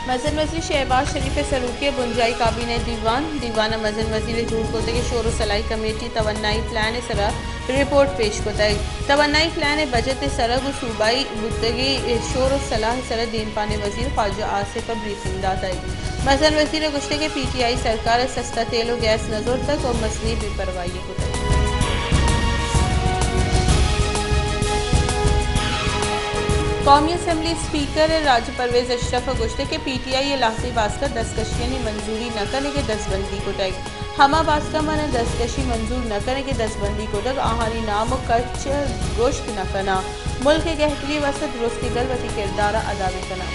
مزن وزیر شہباز شریف ءِ سروکی ءَ بنجاہی کابینہ ءِ دیوان، دیوان ءَ مزن وزیر ءِ جوڑ کرتگیں شور ءُ صلاحی کمیٹی ءِ توانائی پلان ءِ سرا رپورٹ پیش کتگ۔ توانائی پلان ءِ بجٹ ءِ سرا گوں صوبائی بوتگیں شور ءُ صلاح ءِ سرا دیمپان ءِ وزیر خواجہ آصف ءَ بریفنگ داتگ۔ مزن وزیر ءَ گوشتگ کہ پی ٹی آئی سرکار ءَ سستا تیل ءُ گیس نہ زرتگ ءُ مزنیں بے پرواہی کتگ۔ قومی اسمبلی اسپیکر راجہ پرویز اشرف ءَ گوشتگ کہ پی ٹی آئی ءِ لہتے باسک ءَ دزکشیانی منظوری نہ کنگ ءِ دزبندی کتگ۔ ہما باسک ءَ من ءَ دزکشی منظور نہ کنگ ءِ دزبندی کتگ، آہانی نام ءُ کچ ءَ گوشت نہ کناں۔ ملک ءِ گہتری ءِ واستہ درستیں گل وتی کردار ءَ ادا بہ کناں۔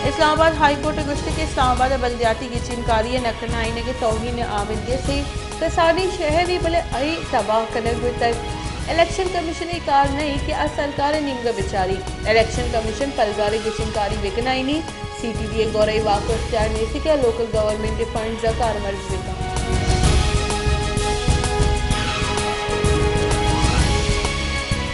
اسلام آباد ہائی کورٹ ءَ گوشتگ کہ اسلام آباد ءَ بلدیاتی گچین کاری ءِ نہ کنائینگ ءِ توہین آمیدگس ءِ کسانیں شہرے، بلے اے تباہ کنگ بوتگ۔ الیکشن کمیشن ءِ کار نہ ایں کہ آ سرکار ءِ نیمگ ءَ بچاری۔ الیکشن کمیشن پلگار ءِ گچین کاری بکنائینی۔ سی ٹی ڈی ءَ گورا اے واک ءُ اختیار نیست کہ آ لوکل گورنمنٹ ءِ فنڈز ءَ کارمرز بہ کنت۔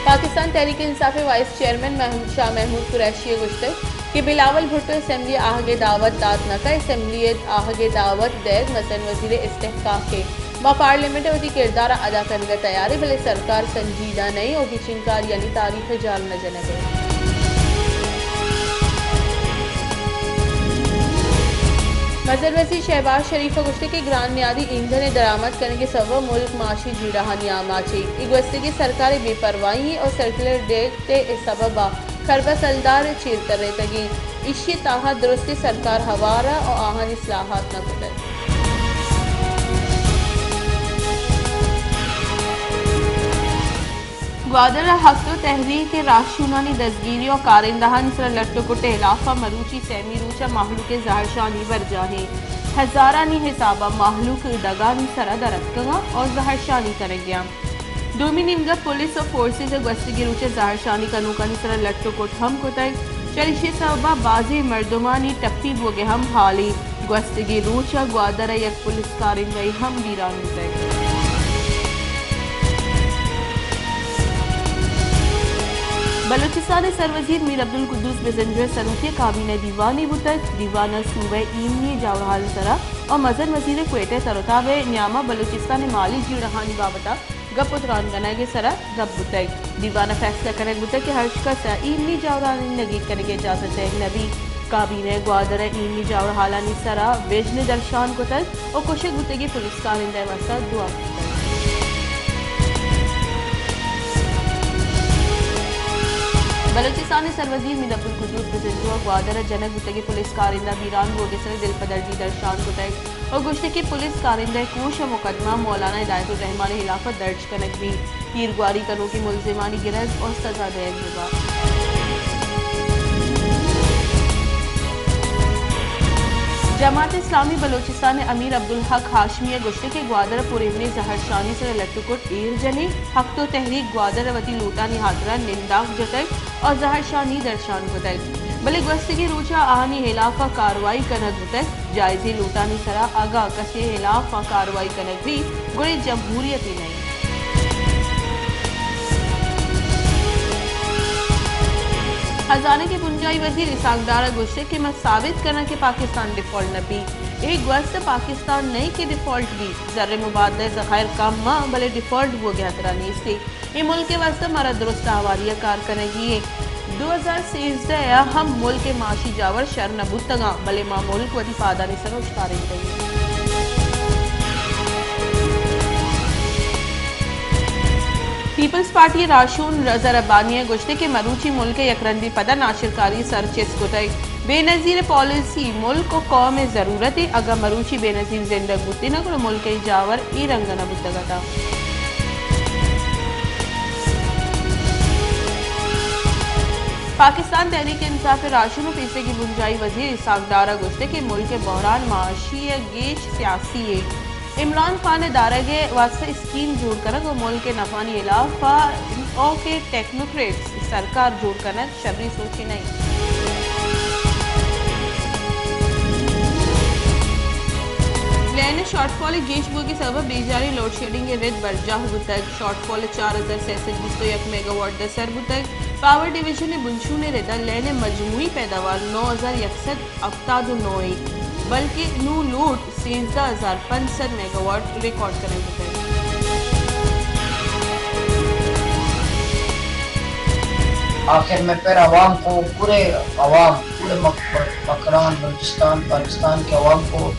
پاکستان تحریک انصاف ءِ وائس چیئرمین محمود، شاہ محمود قریشی ءَ گوشتگ کہ بلاول بھٹو اسمبلی ءَ آہگ ءِ دعوت دات نہ کن، اسمبلی ءَ آہگ ءِ دعوت دئیگ مزن وزیر ءِ استحقاق ءِ۔ ما پارلیمنٹ ءَ وتی کردار ءَ ادا کنگ ءَ تیار ایں، بلے سرکار سنجیدہ نہ ایں ءُ گچین کاریانی تاریخ ءَ جال نہ جنگ ءَ ایں۔ مزن وزیر شہباز شریف ءَ گوشتگ کہ گران نیادی ایندھن ءِ درآمد کنگ ءِ سبب ءَ ملک معاشی جیڑہانی آماچ ایں۔ اے گوستگیں سرکار ءِ بے پرواہی ءُ سرکلر ڈیتھ ءِ سبب ءَ کربہ سلدار چیر ترینتگیں، ایشی ءِ تہا درستیں سرکار ہوار ءَ ءُ آہانی اصلاحات نہ کتگ۔ گوادر ءَ ہپت ءُ تحریک ءِ راہشونانی دزگیری ءُ کارندہانی سرا لٹ ءُ کٹ ءِ ہلاپ ءَ مروچی سیمی روچ ءَ مہلوک ءِ زہرشانی برجاہ ایں۔ ہزارانی حساب ءَ مہلوک ڈگانی سرا در اتکگ ءُ زہرشانی کنگ ءَ اَنت۔ دومی نیمگ ءَ پولیس ءُ فورسز ءَ گوستگیں روچ ءَ زہرشانی کنوکانی سرا لٹ ءُ کٹ ہم کتگ۔ چریشی ءِ سبب ءَ بازیں مردمانی ٹپی بوگ ءِ ہم حال ایں۔ گوستگیں روچ ءَ گوادر ءَ یک پولیس کارندہ ئے ہم بیران بوتگ۔ بلوچستان ءِ سروزیر میر عبدالقدوس بزنجو ءِ سروکی ءَ کابینہ ءِ دیوانے بوتگ۔ دیوان ءَ صوبہ ءِ ایمنی ءِ جاورہالانی سرا ءُ مزن وزیر ءِ کوئٹہ ءِ تر ءُ تاب ءِ نیام ءَ بلوچستان ءِ مالی جیڑہانی بابت ءَ گپ ءُ تران کنگ ءِ سرا گپ بوتگ۔ دیوان ءَ فیصلہ کنگ بوتگ کہ ہرچ کس ءَ ایمنی جاورہالانی نگیگ کنگ ءِ اجازت دئیگ نہ بیت۔ کابینہ ءَ گوادر ءِ ایمنی جاورہالانی سرا وژن ءِ درشان کتگ ءُ کشگ بوتگیں پولیس کارندہ ءِ واستہ دعا کتگ۔ بلوچستان ءِ سروزیر میر عبدالقدوس بزنجو ءَ گوادر ءَ جنگ بوتگیں پولیس کارندہ بیران بوگ ءِ سرا دلپدردی درشان کتگ۔ ءُ گوشتگ کہ پولیس کارندہ ءِ کوش ءُ مقدمہ مولانا ہدایت الرحمان ءِ ہلاپ ءَ درج کنگ بیت، تیرگواری کنوکیں ملزمانی گرگ ءُ سزا دئیگ بہ بنت۔ جماعت اسلامی بلوچستان ءِ امیر عبدالحق ہاشمی ءَ گوشتگ کہ گوادر ءَ پرایمنیں زہرشانی سرا لٹ ءُ کٹ ایر جنیں، ہپت ءُ تحریک گوادر ءَ وتی لوٹانی ہاترا ننداک جتگ ءُ زہرشانی درشان کتگ، بلے گوستگیں روچ ءَ آہانی ہلاپ ءَ کاروائی کنگ بوتگ۔ جائزیں لوٹانی سرا اگاں کسے ءِ ہلاپ ءَ کاروائی کنگ بیت، گڑا اے جمہوریتے نہ انت۔ خزانہ ءِ بنجاہی وزیر اسحاق ڈار ءَ گوشتگ کہ من ثابت کناں کہ پاکستان ڈیفالٹ نہ بیت۔ اے گوست پاکستان نہ انت کہ ڈیفالٹ بیت۔ زر ءِ مبادلہ ءِ ذخائر کم انت، بلے ڈیفالٹ بوگ ءِ ہترہ نیست۔ اے ملک ءِ واستہ مارا درست ہواری ءَ کار کنگی انت۔ دو ہزار سیزدہ ءَ ہم ملک ءِ معاشی جاور شر نہ بوتگ انت، بلے ما ملک وتی پادانی سر ءَ اوشتارینتگ انت۔ پیپلز پارٹی ءِ راہشون رضا ربانی ءَ گوشتگ کہ مروچی ملک ءَ یک رندے پدا ناشرکاری ءَ سر چست کتگ۔ بے نظیر پالیسی ملک ءُ قوم ءِ ضرورت انت، اگاں مروچی بے نظیر زندگ بوتیں نا گڑا ملک ءِ اے جاور اے رنگ ءَ نہ بوتگ اتاں۔ پاکستان تحریک انصاف ءِ راہشون ءُ پیسریگیں بنجاہی وزیر اسحاق ڈار ءَ گوشتگ کہ ملک ءِ بحران معاشی ءَ گیش سیاسی انت۔ عمران خان ءِ دارگ ءِ واستہ اسکیم جوڑ کنگ ءُ ملک ءِ نفعانی ہلاپ ءَ اوکے ٹیکنوکریٹس سرکار جوڑ کنگ شری سوچے نہ انت۔ لین ءِ شارٹ فال ءِ گیش بوگ ءِ سبب ءَ بیجاریں لوڈ شیڈنگ ءِ رد برجاہ بوتگ۔ شارٹ فال چار ہزار سئے سد بیست ءُ یک میگا واٹ ءَ سر بوتگ۔ پاور ڈویژن ءِ بنشون ءِ رد ءَ لین ءِ مجموعی پیداوار نو ہزار یک سد ہفتاد ءُ نو ایں، بلکیں نوں لوڈ سیزدہ ہزار پنچ سد میگا واٹ ریکارڈ کنگ بوتگ۔ آخر میں پھر عوام کو، پورے عوام، پورے مک-، مکران، بلوچستان، پاکستان کے عوام کو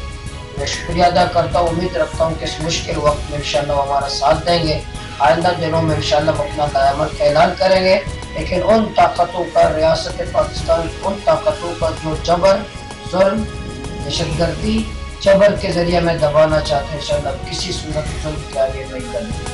میں شکریہ ادا کرتا ہوں۔ امید رکھتا ہوں کہ اس مشکل وقت میں انشاءاللہ وہ ہمارا ساتھ دیں گے۔ آئندہ دنوں میں انشاءاللہ ہم اپنا لائحہ عمل کا اعلان کریں گے، لیکن ان طاقتوں کا، ریاست پاکستان کی ان طاقتوں کا جو جبر، ظلم، دہشت گردی، جبر کے ذریعے ہمیں دبانا چاہتے ہیں، انشاءاللہ ہم کسی صورت ظلم کے آگے نہیں کریں گے۔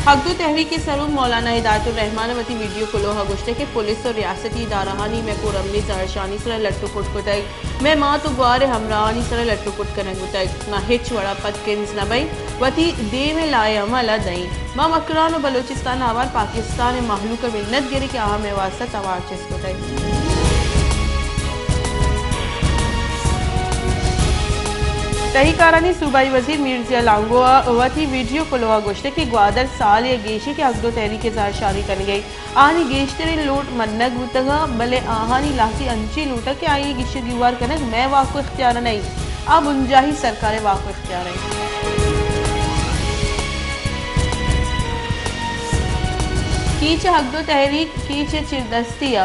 حق دو تحریک ءِ سروک مولانا ہدایت الرحمان ءَ وتی ویڈیو کلوہ ءَ گوشتگ کہ پولیس ءُ ریاستی ادارہانی مئے پرامنی زہرشانی سرا لٹ ءُ پٹ کتگ، مئے مات ءُ گوار ءِ ہمراہانی سرا لٹ ءُ پٹ کنگ بوتگ۔ ما ہچ وڑا پد کنز نہ بئیں، وتی دیم ءِ لائحہ عمل ءَ دئیں۔ ما مکران ءُ بلوچستان ءَ ہوار پاکستان ءِ مہلوک ءَ منت گریں کہ آہاں مئے واستہ توار چست کتگ۔ تہی کارانی صوبائی وزیر میر ضیاء لانگو ءَ وتی ویڈیو کلوہ ءَ گوشتگ کہ گوادر سالے ءَ گیش ایں کہ حق دو تحریک ءِ زہرشانی کنگ ءَ ایں۔ آہانی گیشتریں لوٹ منگ بوتگ ءَ، بلے آہانی لہتے انچیں لوٹ ءَ کہ آئی ءِ گیش ءُ گیوار کنگ مئے واک ءُ اختیار ءَ نہ ایں، آ بنجاہی سرکار ءِ واک ءُ اختیار ءَ ایں۔ کیچ ءِ حق دو تحریک کیچ ءِ چیردستی ءَ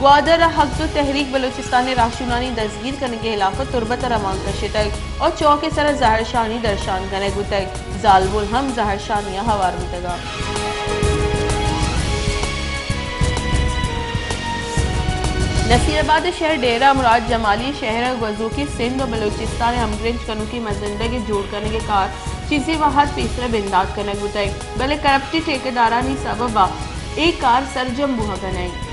گوادر ءَ حق دو تحریک بلوچستان ءِ راہشونانی دزگیر کنگ ءِ ہلاپ ءَ تربت ءَ رمانک کشتگ ءُ چوک ءِ سرا زہرشانی درشان کنگ بوتگ۔ زالبول ہم زہرشانی ءَ ہوار بوتگ اَنت۔ نصیر آباد ءِ شہر ڈیرہ مراد جمالی شہر ءِ گوزوکی سندھ ءُ بلوچستان ءِ ہمگرنچ کنوکیں مزنڈگ ءِ جوڑ کنگ ءِ کار چیزے وہد پیسر ءَ بندات کنگ بوتگ، بلے کرپٹیں ٹھیکیدارانی سبب ءَ اے کار سرجم بوہگ ءَ نہ اِنت۔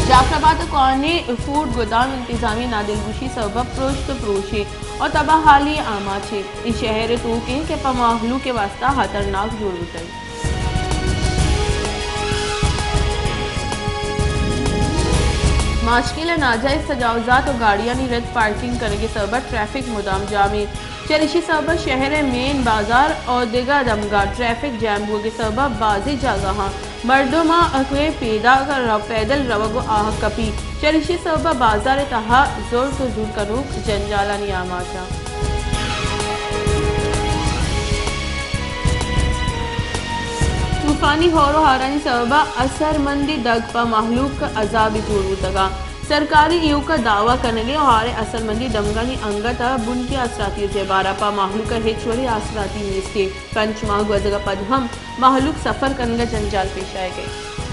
جعفر آباد ءِ کوہنیں فوڈ گودام انتظامی نادلگوشی سبب ءَ پرشت ءُ پروشی ءُ تباہ حالی ءِ آماچ اِنت۔ اے شہر ءِ توک اِنت کہ پہ مہلوک ءِ واستہ ہترناک جوڑ بوتگ۔ ماشکیل ءَ ناجائز تجاوزات ءُ گاڑیانی رد پارکنگ کنگ ءِ سبب ءَ ٹریفک مدام جام اِنت۔ چریشی سبب ءَ شہر ءِ مین بازار ءُ دگہ دمگاں ٹریفک جام بوگ ءِ سبب ءَ بازیں جاگہاں مردماں ءَ کوئیں پیداک ءَ رو-، پیدل روگ ءُ آہگ کپی۔ چریشی سبب ءَ بازار ءِ تہا زرت ءُ زور کنوک جنجالانی آماچ اَنت۔ طوفانی ہور ءُ ہارانی سبب ءَ اثرمندیں دگ پہ مہلوک ءَ عذابے جوڑ بوتگ اَنت۔ سرکاری ایوک ءَ دعوی کنگ ءَ ہار ءِ اثرمندیں دمگانی انگت ءَ بنکی آسراتی ءِ زیبار ءَ پہ مہلوک ءَ ہچ وڑیں آسراتی نیست اِنت۔ پنچ ماہ گوزگ ءَ پد ہم مہلوک سفر کنگ ءَ جنجال پیش آیگ ءَ اِنت۔